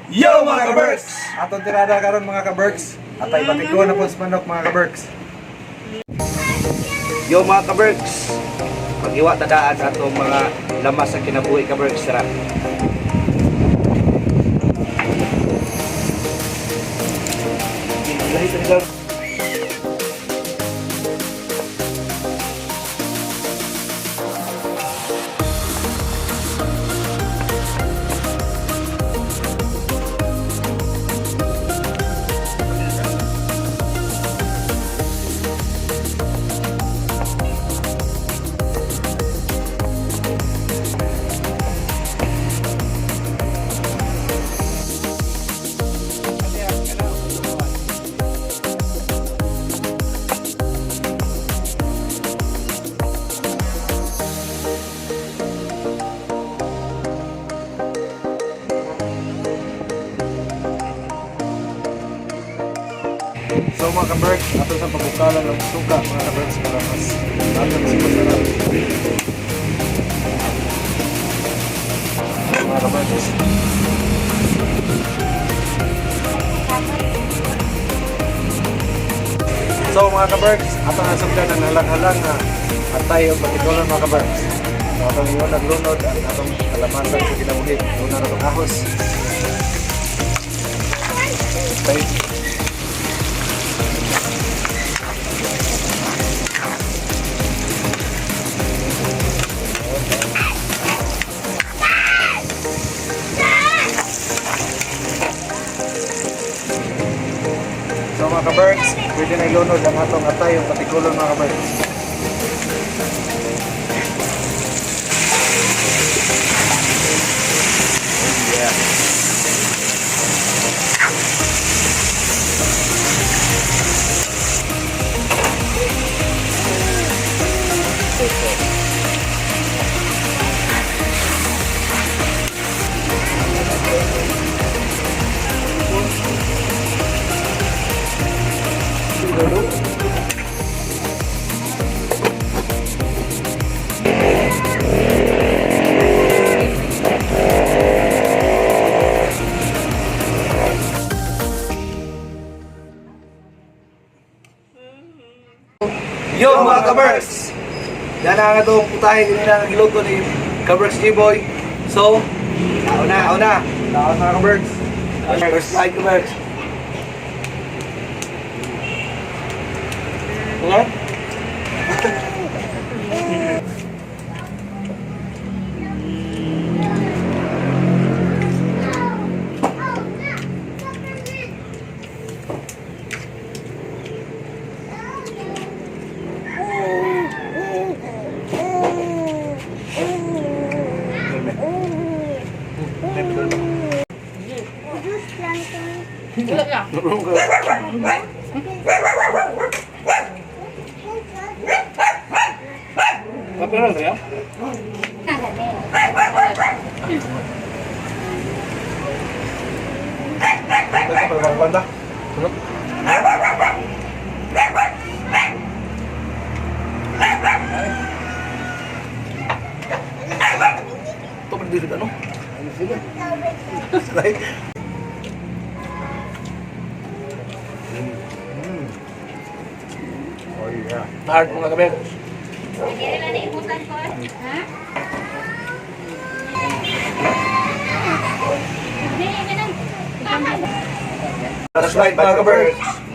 Yo, mga ka-Berks! Atong tirada karon, mga ka-Berks. Atay batiko na po sa manok, mga ka-Berks. Yo, mga ka-Berks! Pag-iwa tadaan sa atong mga lamas sa kinabuhi, ka-Berks. Tara. So, mga ka-Berks, ato sa pagbukalan ng suka, mga ka-Berks, para mas lalo mas masarap. Mga ka-Berks. So, mga ka-Berks, ato na sugdan ang halang-halang nga atay o batikolan, mga ka-Berks. So atong ingon naglunod ang atong kalamasan sa kinabuhi. Una na itong ahos. Okay. So, mga ka-Berks, pwede na ilunod ang atong atay o patikulon, mga ka-Berks. Yeah. Yo, mga ka-Berks! Yan ang itong putahe kanina nga giluto ni Ka-Berks G-Boy. So, ako na, ako na. Taon, mga ka-Berks. First bite, Ka-Berks. Okay? Wala na. Kaperal ya? Banda. Ito pa dito ano? Ano sila? Oh yeah. Hard, mga kabel. Hindi na naibutan ko. Ha? Hindi, ganun. First bite, mga ka-Berks.